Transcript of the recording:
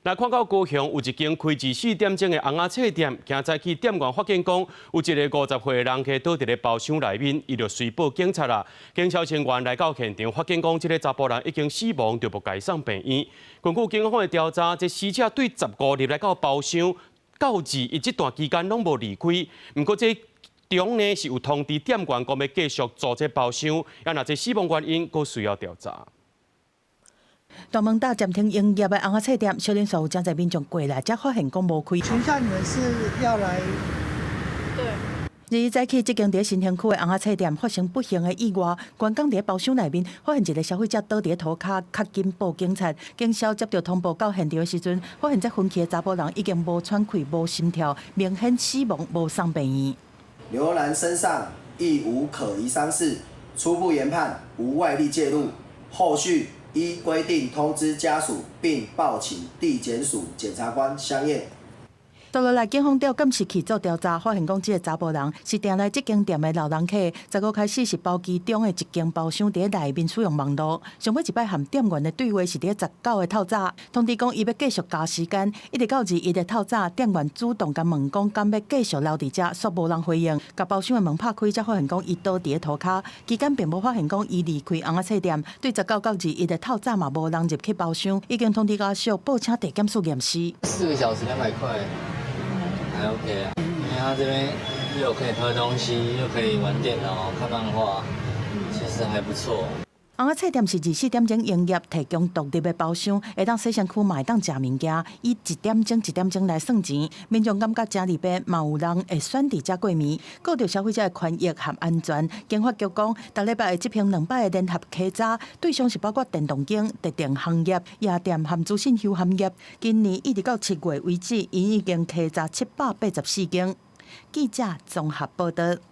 來看到高雄有一間開24點鐘的尪仔冊店，今早起店員發現講，有一个50歲的人客倒佇咧包廂內面，伊就隨報警察啦。警消人員來到現場，發現講這个查埔人已經死亡，就欲共伊送病院。根據警方的調查，這死者對15入來到包廂，到21這段期間攏無離開。毋過這中呢是有通知店員講欲繼續租這包廂，啊若這死亡原因，閣需要調查。大門大暫停營業的尪仔冊店，小連續有誠濟民眾過來，才發現講無開。請問下你們是要來？對。日早起，這間佇新興區的尪仔冊店發生不幸的意外，員工佇包廂內面發現一个消費者倒佇塗跤，較緊報警察。警消接到通報到現場的時陣，發現這昏去的查埔人已經無喘氣、無心跳，明顯死亡，無送病院。劉男身上亦無可疑傷勢，初步研判無外力介入，後續依規定通知家屬並報請地檢署檢察官相驗。倒落來，警方調監視器做調查，發現講這个查埔人是定來這間店的老人客。15開始是包其中的一間包廂佇內面使用網路。上尾一擺和店員的對話是佇19的透早，通知講伊欲繼續加時間，一直到21的透早，店員主動共問講敢欲繼續留佇遮，煞無人回應。共包廂的門拍開，才發現講伊倒佇咧塗跤，期間並無發現講伊離開尪仔冊店。對19到21的透早嘛無人入去包廂，已經通知家屬報請地檢署驗屍。 4個小時200塊。還 OK 啊，因為他這邊又可以喝東西，又可以玩電腦、看漫畫，其實還不錯。尪仔冊店是24點鐘營業，提供獨立的包廂，會當洗身軀，嘛會當食物件，以一點鐘一點鐘來算錢。民眾感覺誠利便，嘛有人會選佇遮過暝，顧著消費者的權益和安全。經發局講，逐禮拜會執行兩擺的聯合稽查，對象是包括電動間、特定行業、夜店和資訊休閒業。今年一直到7月為止，𪜶已經稽查784間。記者綜合報道。